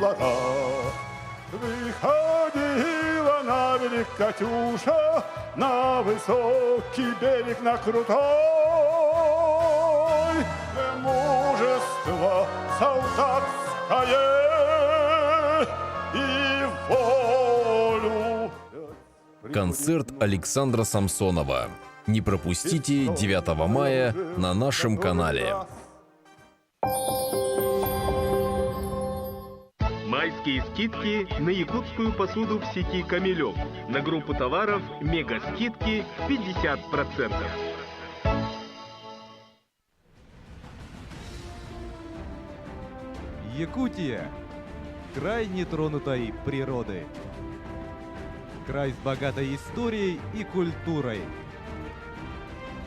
золота. Выходила на берег Катюша, на высокий берег, на крутой. Мужество солдатское и волю. Концерт Александра Самсонова. Не пропустите 9 мая на нашем канале. Майские скидки на якутскую посуду в сети «Камелек». На группу товаров мега-скидки 50%. Якутия – край нетронутой природы. Край с богатой историей и культурой.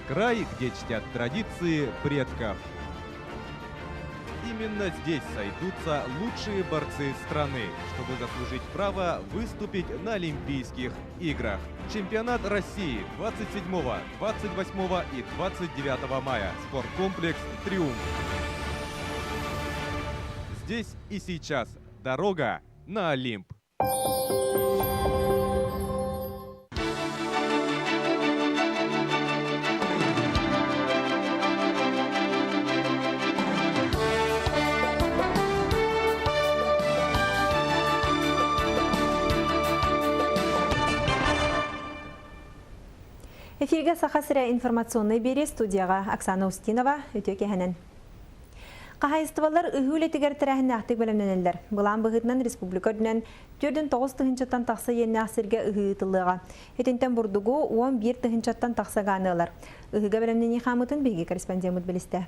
Край, где чтят традиции предков. Именно здесь сойдутся лучшие борцы страны, чтобы заслужить право выступить на Олимпийских играх. Чемпионат России 27, 28 и 29 мая. Спорткомплекс «Триумф». Здесь и сейчас дорога на Олимп. Эфиргэ Саха сирэ информационнай биэрии студияҕа Оксана Устинова үтүө киэһэнэн. Хаһаайыстыбалар ыһыы үлэтигэр тэрээһиннээхтик бэлэмнэнэллэр. Былаан быһыытынан республика үрдүнэн 49 тыһыынчаттан тахса иэннээх сиргэ ыһыы ыытыллыаҕа. Итинтэн бурдугу 11 тыһыынчаттан тахса гааны ылар. Ыһыыга бэлэмнэнии хаамыытын биһиги корреспондеммыт билистэ.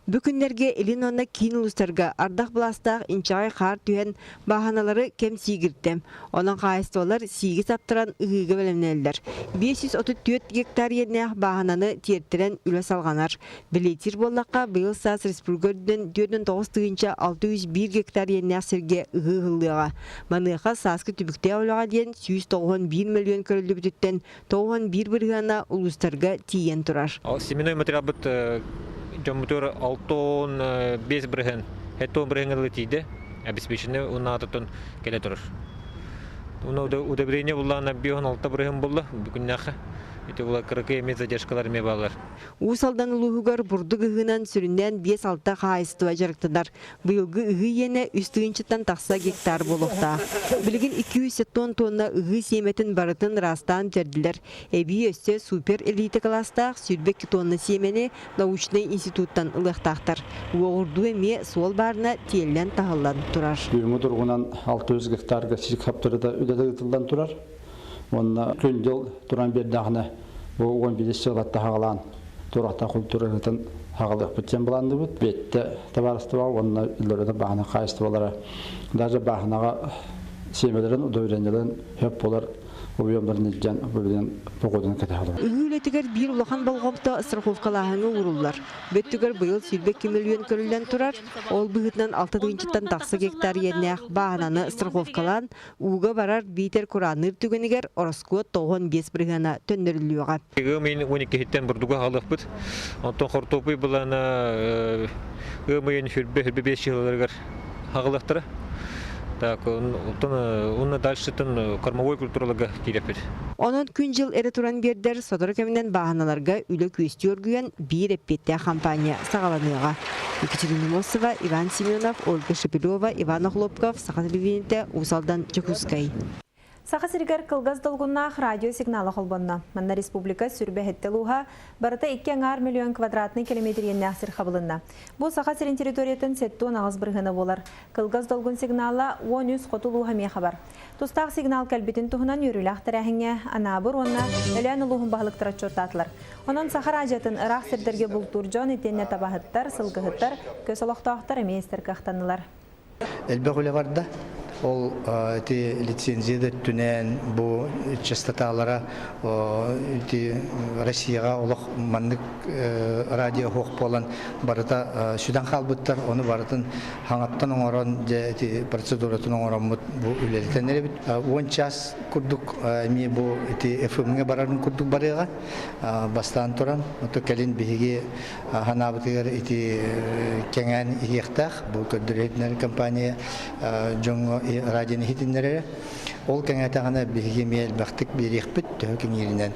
Бу күннэргэ илин уонна киин улуустарга ардах былаастаах инчэҕэй хаар түһэн, бааһыналары кэм сиигирдэ. Онон хаһаайыстыбалар сииги саптаран ыһыыга бэлэмнэнэллэр. 534 гектар иэннээх бааһынаны тиэртэрэн үлэ салҕанар. Бэлиэтиир буоллахха, быйыл саас республика үрдүнэн 49 601 гектар иэннээх сиргэ ыһыы ыһыллыаҕа. Маныаха сааскы түбүктээх үлэҕэ диэн 191 мөлүйүөн көрүллүбүтүттэн 91 бырыһыана улуустарга тиийэн турар. Семенной материалбыт дьоммутугар 65 бырыһыан, 70 бырыһыаҥҥа дылы тиийдэ. Обеспеченный унаатытын кэлэ турар. Удобрение буллаана 56 бырыһыан булла бүгүннээххэ. Ити була кыракый эмиэ задержкалар эмиэ бааллар. Уус Алдан улууһугар бурдук ыһыынан сүрүннээн 5-6 хаһаайыстыба дьарыктанар. Быйылгы ыһыы иэнэ үс тыһыынчаттан тахса гектар буолуохтаах. Билигин 270 тонна ыһыы сиэмэтин барытын ыраастаан бүтэрдилэр. Эбии өссө супер элита кылаастаах 22 тонна сиэмэни научнай институттан ылыахтаахтар. Уоҕурдуу эмиэ суол баарына тиэллэн-таһыллан турар. Бүгүҥҥү туругунан 600 гектарга сир хаптарыта үлэтэ ыытыллан турар. Уонна күн-дьыл туран биэрдэҕинэ бу 11 сылатта хаҕалаан туорахтаах культура ыытан хаҕалыахпыт диэн былаанныбыт. Биэттэ табаарыстыба уонна үллэрэтэ бааһына хаһаайыстыбалара даже бааһынаҕа сиэмэлэрин удоверениеларын хөп болар объемнарын илдьэн бу погоданы кэтэһэлэр. Ыһыы үлэтигэр биир улахан болҕомто страховкалааһыҥҥа ууруллар. Бөттүгэр быйыл 22 мөлүйүөн көрүллэн турар. Ол быһыытынан 6 тыһыынчаттан тахса гектар иэннээх бааһынаны страховкалаан ууга барар биитэр кураанныыр түгэнигэр ороскуот 95 бырыһыана төннөрүллүөҕэ. Ыам ыйын 12-иттэн бурдугу аҕалыахпыт. Онтон хортуоппуй былаана ыам ыйын сүрбэ сүрбэ биэс чыһыларыгар аҕалыахтара. Так, оттон уонна дальшетын кормовой культураларга киирэппит. Онон күн-дьыл эрэ туран биэрдэр, сотору кэминэн бааһыналарга үлэ күөстүү оргуйан биир эппиэттээх хампаанньа саҕаланыаҕа. Екатерина Мосова, Иван Семенов, Ольга Шепелева, Иван Охлопков, Саха телевидениетэ, Уус Алдан, Дьокуускай. Саха сиригэр кылгас долгуннаах радио сигнала холбонно. Манна республика сүрбэһиттэ улууһа барыта икки аҥаар миллион квадратный километр иэннээх сир хабылынна. Бу Саха сирин территориятын 78 бырыһыана буолар. Кылгас долгун сигнала 13 хоту улууһа эмиэ хабар. Тустаах сигнал кэлбитин туһунан үөрүүлээх тэрээһиҥҥэ Анаабыр уонна Өлөөн улууһун баһылыктара отчуоттаатылар. Онон Саха радиотын ыраах сирдэргэ бултуур дьон итиэннэ табаһыттар, сылгыһыттар, көс олохтоохтор эмиэ истэр кыахтаннылар. Элбэх үлэ барда. Ол ити лицензия да өттүнэн бу частоталара ити Россияҕа олох маннык радио суох буолан барыта сүтэн хаалбыттар. Ону барытын хаҥаттан оҥорон дьэ ити процедуратын оҥороммут бу үлэлэтэн эрэбит. 10 час курдук эмиэ бу ити ФМ-ҥа барарын курдук барыаҕа бастаан туран. Ото кэлин биһиги ханаабытыгар ити кэҥээн иһиэхтээх. Бу көрдөрөр компания дьоҥҥо радионы иһитиннэрэрэ. Ол кэҥээтэҕинэ биһиги эмиэ элбэхтик биэриэхпит төһө кэҥииринэн.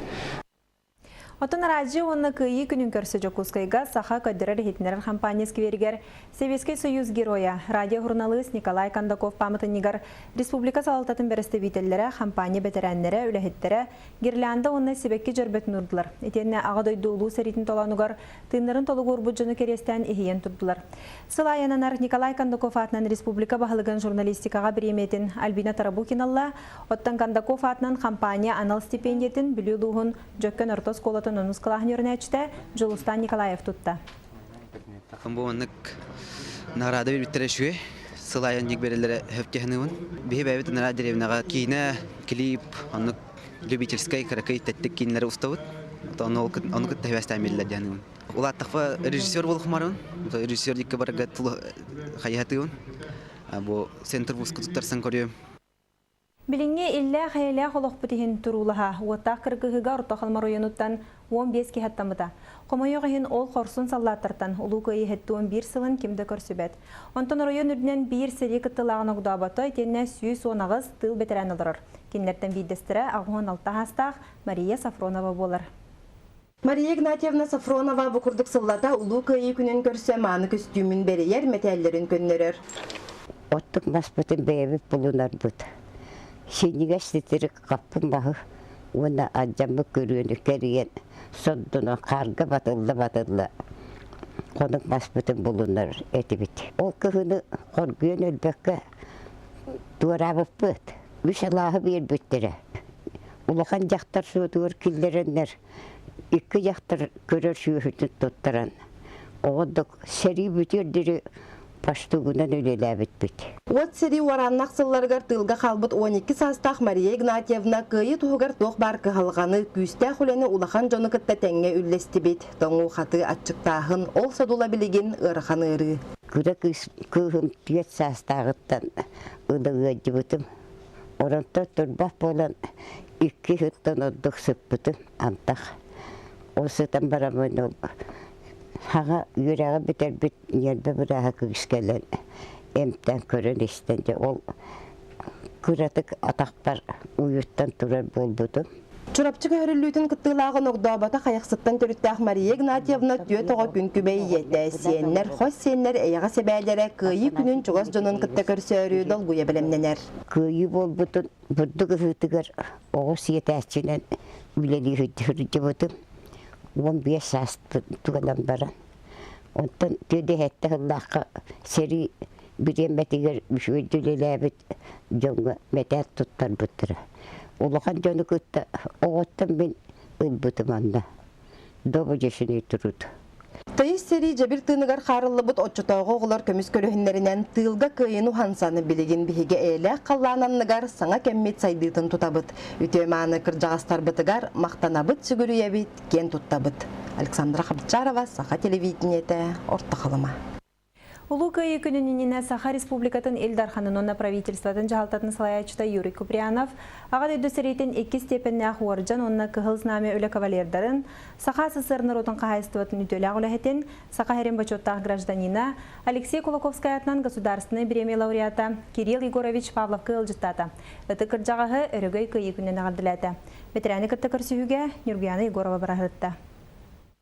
Оттон радио уонна Кыайыы күнүн көрсө Дьокуускайга Саха көрдөрөр-иһитиннэрэр хампаанньа скверигэр Сэбиэскэй Союз Геройа, радио-суруналыыс Николай Кондаков пааматынньыгар республика салалтатын бэрэстэбиитэллэрэ, хампаанньа бэтэрээннэрэ, үлэһиттэрэ гирлянда уонна сибэкки дьөрбөтүн уурдулар. Итиэннэ Аҕа дойду Улуу сэриитин толоонугар тыыннарын толугу уурбут дьону кэриэстээн иһийэн турдулар. Сыл аайы Николай Кондаков аатынан республика баһылыгын журналистикаҕа бириэмийэтин Альбина Тарабукиналла, оттон Кондаков аатынан компания анал стипендиятын Бүлүү улууһун Дьөккөн орто оскуолатын онус кылааһын үөрэнээччитэ Дьулустаан Николаев тутта. Бу маннык награда биэрбиттэрэ үчүгэй. Сыл аайы оннук биэрэллэрэ сөптөһөнүбүн. Биһи бэйэбит ынараа дэриэбинэҕэ киинэ, клип, оннук любительскай кыракый тэттик кииннэри устабыт. Ону ону кытта сибээстээн биллэр диэн. Улааттахпа режиссер буолухмарын, режиссер дикке барга хайыһатыыбын. Бу центр вузка туттарсан көрүөм. Билиҥҥи иллээх-эйэлээх олохпут иһин туруулаһа, уоттаах кыргыһыыга Орто Халыма оройуонуттан 15 киһи аттаммыта. Хомойуох иһин, ол хорсун саллааттартан Улуу Кыайыы 71 сылын ким да көрсүбэт. Онтон оройуон үрдүнэн биир сэрии кыттыылааҕын огдообото итиэннэ 118 тыыл бэтэрээн олорор. Кинилэртэн биирдэстэрэ 86 саастаах Мария Сафронова буолар. Мария Игнатьевна Сафронова бу курдук сыллата Улуу Кыайыы күнүн көрсө мааны көстүүмүн бэрийэр, мэтээллэрин көннөрөр. Оттук маспытын бэйэбит булунарбыт. Синньигэс титирик хаппын баһы уонна алдьаммыт күрүөнү кэрийэн сордонон хаарга батылла-батылла хонук маспытын булунар этибит. Ол кыһыны хоргуйан өлбөккө туораабыппыт. Үс алааһы биэрбиттэрэ. Улахан дьахтар суотугар киллэрэннэр икки дьахтар көрөр сүөһүтүн туттаран, оҕо сэрии бүтүөр диэри пастугунан үлэлээбиппит. Уот сэрии уорааннаах сылларыгар тыылга хаалбыт 12 саастаах Мария Игнатьевна Кыайыы туһугар туох баар кыһалҕаны, күүстээх үлэни улахан дьону кытта тэҥҥэ үллэстибит. Тоҥуу-хатыы аччыктааһын, ол содула билигин ыарахан ыарыы. Кыра кыыс кыыһым түөрт саастааҕыттан ыла ыалдьыбытым. Оронтон турбат буолан икки ыттан ордук сыппытым антах. Ол сытан бараммын ол хаҥа үөрэҕи бүтэрбит ньиэрбэ бырааһа кыыс кэлэн эмтээн көрөн истэн дьэ ол кыратык атахпар уйуттан турар буолбутум. Чурапчы көһөрүллүүтүн кыттыылааҕын огдообото Хайахсыттан төрүттээх Мария Игнатьевна түөрт оҕо күн күбэй ийэтэ, сиэннэр, хос сиэннэр эйэҕэс эбээлэрэ Кыайыы күнүн чугас дьонун кытта көрсөөрү долгуйа бэлэмнэнэр. Кыайыы буолбутун бурдук ыһыытыгар оҕо сиэтээччинэн үлэлии сылдьыбытым. 15 саас туолан баран. Онтон түөдэһэттэ сыллаахха сэрии бириэмэтигэр үчүгэйдик үлэлээбит дьоҥҥо мэтээт туттарбыттара. Улахан дьону кытта оҕоттон мин ылбытым онно. Добудешный труд. Тыйыс сэрии дьэбир тыыныгар хаарыллыбыт оччотооҕу оҕолор көмүс көлөһүннэринэн тыылга кыайын уһансан билигин биһиги эйэлээх халлаан анныгар саҥа кэммит сайдыытын тутабыт. Үтүө-мааны кырдьаҕастарбытыгар махтанабыт, сүгүрүйэбит, киэн туттабыт. Александра Хабчарова, Саха телевидениетэ, Орто Халыма. Улуу Кыайыы күнүн иннинэ Саха Республикатын Ил Дарханын уонна правительствотын дьаһалтатын салайааччыта Юрий Куприянов Аҕа дойду сэриитин иккис степеннээх уордьан уонна Кыһыл Знамя үлэ кавалердарын, Саха СССР норуотун хаһаайыстыбатын үтүөлээх үлэһитин, Саха сирин бочуоттаах гражданина Алексей Кулаковскай аатынан Государственнай бириэмийэ лауреата Кирилл Егорович Павловка ыалдьыттаата. Ытык кырдьаҕаһы Өрөгөй Кыайыы күнүнэн эҕэрдэлээтэ. Бэтэрээни кытта көрсүһүүгэ Ньургуяна Егорова быраһыытта.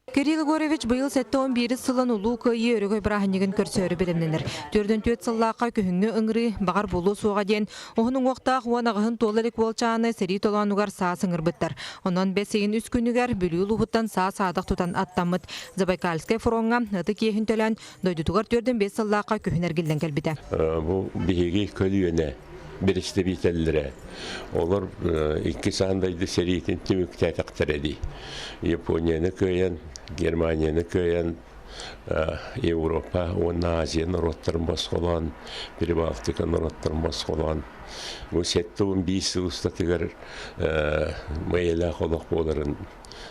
Кирилл Егорович быйыл 71 сылын Улуу Кыайыы Өрөгөй бырааһынньыгын көрсөөрү бэлэмнэнэр. Төрдүн түөрт сыллаахха күһүҥҥү ыҥырыы баҕар буолуо суоҕа диэн уһун уҥуохтаах 18 туола илик уолчааны сэрии толоонугар саас ыҥырбыттар. Онон бэс ыйын үс күнүгэр Бүлүү улууһуттан саа саадах тутан аттаммыт. Забайкальскай фроҥҥа ытык иэһин төлөөн дойдутугар 45 сыллаахха күһүн эргиллэн кэлбитэ. Бу биһиги көлүөнэ бэрэстэбиитэллэрэ. Олор иккис аан дойду сэриитин түмүктээтэхтэрэ дии. Японияны кыайан, Германияны кыайан, Европа уонна Азия норуоттарын босхолоон, Прибалтика норуоттарын босхолоон, бу 75 сыл устатыгар эйэлээх олох буоларын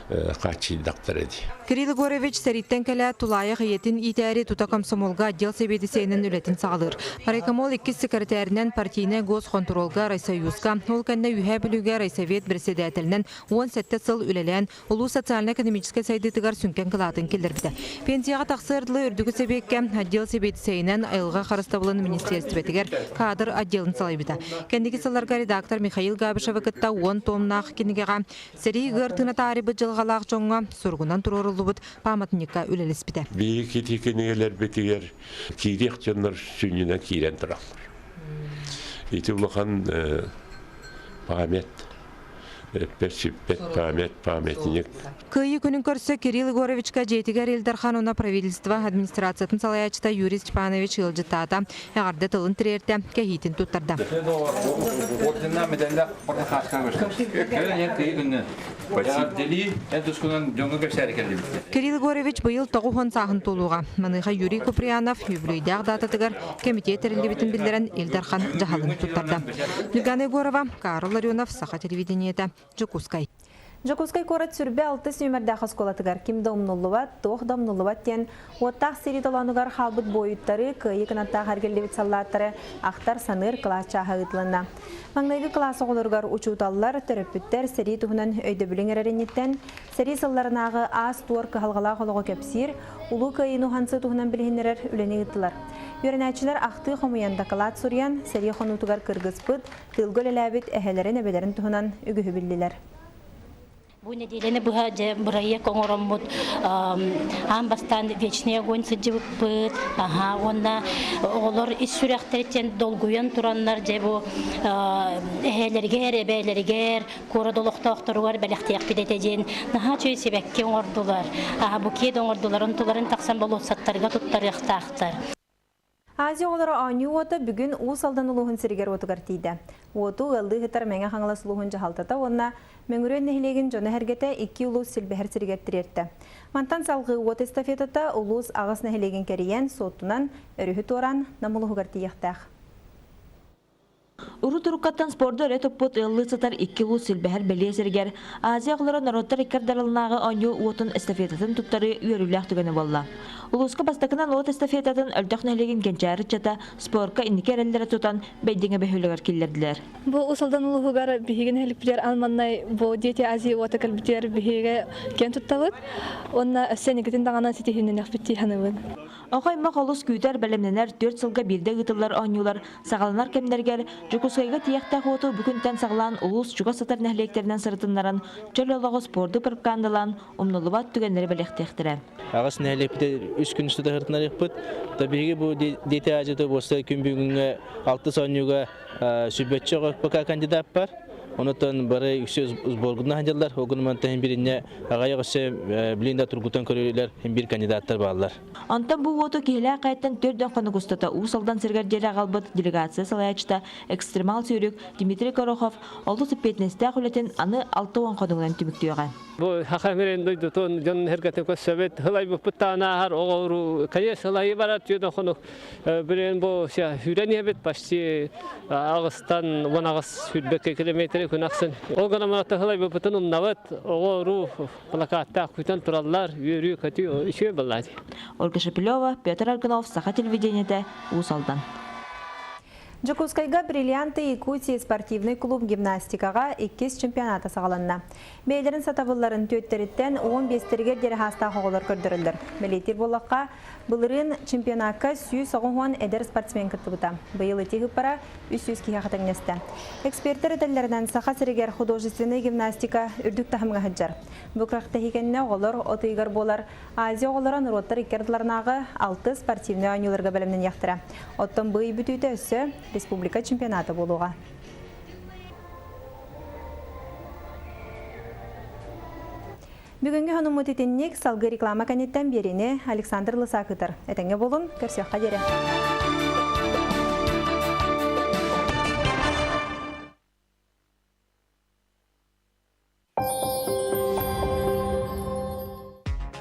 хааччыйдахтара дии. Кирилл Егорович сэрииттэн кэлээт тулаайах ийэтин иитээри тута комсомолга отдел сэбиэдиссэйинэн үлэтин саҕалыыр. Райкомол иккис секретаринэн партийнай госхонтуруолга райсоюзка, ол кэннэ Үөһээ Бүлүүгэ райсовет председателинэн 17 сыл үлэлээн, улуус социально-экономическай сайдыытыгар сүҥкэн кылаатын киллэрбитэ. Пенсияҕа тахсыар дылы Үрдүкү Сэбиэккэ отдел сэбиэдиссэйинэн айылҕа харыстабылын министиэристибэтигэр кадр отделын салайбыта. Кэнники сылларга редактор Михаил Габышевы кытта уон томнаах кинигэҕэ Сэрии ыар тыына таарыйбыт дьылҕалаах дьоҥҥо суругунан туруоруллубут пааматынньыкка үлэлэспитэ. Биһиги ити кинигэлэрбитигэр киириэх дьоннор сүнньүнэн киирэн тураллар. Ити улахан память эппэт-сүппэт память, памятник. Кыайыы күнүн көрсө Кирилл Егоровичка дьиэтигэр Ил Дархан уонна правительство администрациятын салайааччыта Юрий Степанович ыалдьыттаата, эҕэрдэ тылын тириэртэ, кэһиитин туттарда. Кирилл Егорович быйыл 90 сааһын туолуоҕа. Маныаха Юрий Куприянов үбүлүөйдээх даататыгар кэмитиэт тэриллибитин биллэрэн Ил Дархан дьаһалын туттарда. Ньургана Егорова, Карл Ларионов, Саха телевидениетэ, Дьокуускай. Дьокуускай куорат сүрбэ алтыс нүөмэрдээх оскуолатыгар ким да умнуллубат, туох да умнуллубат диэн уоттаах сэрии толоонугар хаалбыт буойуттары, кыайыы кынаттаах эргиллибит саллааттары ахтар-саныыр кылаас чааһа ыытылынна. Маҥнайгы кылаас оҕолоругар учууталлар, төрөппүттэр сэрии туһунан өйдөбүлү иҥэрэр инниттэн сэрии сылларынааҕы аас-туор кыһалҕалаах олоҕу кэпсиир, Улуу Кыайыыны уһансыы туһунан билиһиннэрэр үлэни ыыттылар. Үөрэнээччилэр ахтыы хомуйан дакылаат суруйан, сэрии хонуутугар кыргыспыт, тыылга үлэлээбит эһэлэрин-эбэлэрин туһунан үгүһү биллилэр. Бу нэдиэлэни быһа дьэ бырайыак оҥороммут аан бастаан Вечный огонь сылдьыбыппыт. Аха уонна оҕолор ис сүрэхтэриттэн долгуйан тураннар дьэ бу эһээлэригэр, эбээлэригэр, куорат олохтоохторугар бэлэхтиэхпит этэ диэн наһаа үчүгэй сибэкки оҥордулар. Аха букет оҥордулар, онтуларын тахсан болуоссаттарга туттарыахтаахтар. Азия оҕолоро оонньуу уота бүгүн Уус Алдан улууһун сиригэр-уотугар тиийдэ. Уоту ыаллыы сытар Мэҥэ Хаҥалас улууһун дьаһалтата уонна Мөҥүрүөн нэһилиэгин дьоно-сэргэтэ икки улуус силбэһэр сиригэр тириэртэ. Мантан салҕыы уот эстафетата улуус аҕыс нэһилиэгин кэрийэн, Суоттунан, өрүһү туораан Нам улууһугар тиийиэхтээх. Урут уруккаттан спорду өрө туппут ыаллыы сытар икки улуус силбэһэр бэлиэ сиригэр Азия оҕолоро норуоттар икки ардыларынааҕы оонньуу уотун эстафетатын туттарыы үөрүүлээх түгэнэ буолла. Улууска бастакынан уот эстафетатын Өлтөх нэһилиэгин кэнчээри ыччата спорка инники эрэллэрэ тутан Бэйдиҥэ бөһүөлэгэр киллэрдилэр. Бу Уус Алдан улууһугар биһиги нэһиликпитигэр аан маҥнай бу Дети Азии уота кэлбитигэр биһиги киэн туттабыт уонна өссө инникитин даҕаны ситиһииннэниэхпит дии саныыбын. Оҕо аймах олус күүтэр, бэлэмнэнэр, түөрт сылга биирдэ ыытыллар оонньуулар саҕаланар кэмнэригэр Дьокуускайга тиийиэхтээх уоту бу күнтэн саҕалаан улуус чугас сытар нэһилиэктэринэн сырытыннаран, чөл олоҕу спорду пропагандалаан, умнуллубат түгэннэри бэлэхтиэхтэрэ. Аҕыс нэһилиэкпитэ үс күн устата сырытынарыахпыт. Биһиги бу Дети Азии буоста күн бүгүҥҥэ алтыс оонньууга сүбэччи оҕо пока кандидат бар. Онутан бары үксү сборгунан сылдьаллар. Ол гынан тахин биринне аҕайах өссө билин да тургутан көрүүлэр бир кандидаттар бааллар. Онтон бу уоту киһилээх хайаттан төрдөн хонук устата Уус Алдан сиригэр диэри аҕалбыт делегация салайааччыта экстремал сүүрүк Дмитрий Горохов олус эппиэтинэстээх үлэтин аны 60 хонугунан түмүктүөҕэ. Бу саха мирин дойдутун дьон сэргэтин көрсөбүт, ылайбыппыт таанааһар оҕолору, конечно, ылайы барар түөдөн хонук Билигин бу сүүрэн иһэбит почти аҕыстан 18 сүүрбэккэ километры күн ахсын. Ол гынан тыһылайбыппытын умнабыт. Оҕо-уруу плакаттаах күтэн тураллар, үөрүү-көтүү үчүгэй буолла дии. Ольга Шепелева, Петр Аргунов, Саха телевидениетэ, Уус Алдан. Дьокуускайга «Бриллианты Якутии» спортивнай клуб гимнастикаҕа иккис чемпионата саҕаланна. Бэйэлэрин сатабылларын түөттэриттэн 15-тэригэр диэри хаастаах оҕолор көрдөрөллөр. Бэлиэтиир буоллахха, Былырыын чемпионакка 190 эдэр спортсмен кыттыбыта. Быйыл ити ыыппара 300 киһиэхэ тэҥнэстэ. Экспертэр этэллэринэн Саха сиригэр художественнай гимнастика үрдүк таһымҥа сылдьар. Бу күрэхтэһии кэннэ оҕолор от ыйыгар буолар Азия оҕолоро норуоттар икки ардыларынааҕы алты спортивнай оонньууларга бэлэмнэниэхтэрэ. Оттон бу ый бүтүүтэ өссө республика чемпионата буолуоҕа. Бүгүҥҥү сонуммут итинник, салгыы реклама кэнниттэн биэриини Александр Лысак ыытар. Этэҥҥэ буолун, көрсүөххэ диэри.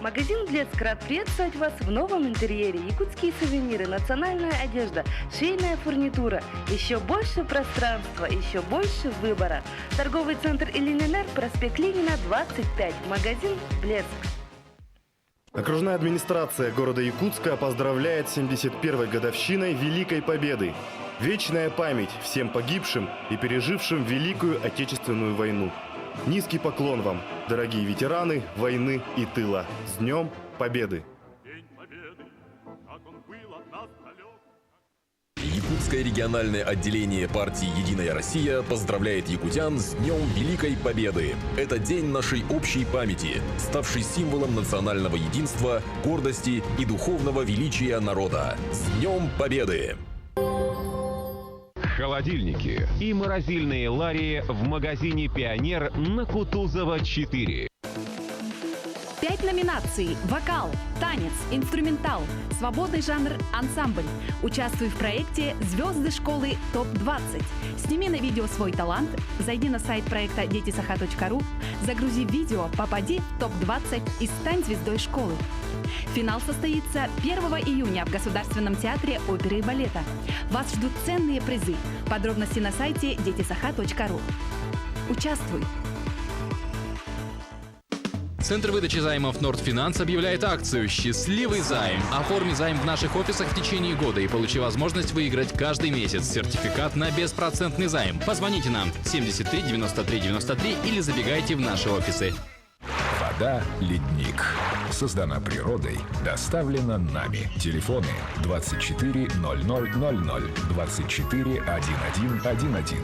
Магазин для «Блеск» рад приветствовать вас в новом интерьере. Якутские сувениры, национальная одежда, швейная фурнитура. Еще больше пространства, еще больше выбора. Торговый центр «Ильинэнер», проспект Ленина, 25. Магазин «Блеск». Окружная администрация города Якутска поздравляет 71-й годовщиной Великой Победы. Вечная память всем погибшим и пережившим Великую Отечественную войну. Низкий поклон вам, дорогие ветераны войны и тыла. С Днем Победы! Якутское региональное отделение партии «Единая Россия» поздравляет якутян с Днем Великой Победы. Это день нашей общей памяти, ставший символом национального единства, гордости и духовного величия народа. С Днем Победы! Холодильники и морозильные лари в магазине «Пионер» на Кутузова 4. Пять номинаций – вокал, танец, инструментал, свободный жанр, ансамбль. Участвуй в проекте «Звезды школы ТОП-20». Сними на видео свой талант, зайди на сайт проекта детисаха.ру, загрузи видео, попади в ТОП-20 и стань звездой школы. Финал состоится 1 июня в Государственном театре оперы и балета. Вас ждут ценные призы. Подробности на сайте детисаха.ру. Участвуй! Центр выдачи займов «Нордфинанс» объявляет акцию «Счастливый займ». Оформи займ в наших офисах в течение года и получи возможность выиграть каждый месяц сертификат на беспроцентный займ. Позвоните нам 73 93 93 или забегайте в наши офисы. Вода «Ледник». Создана природой, доставлена нами. Телефоны 24 00 00 24 11 11.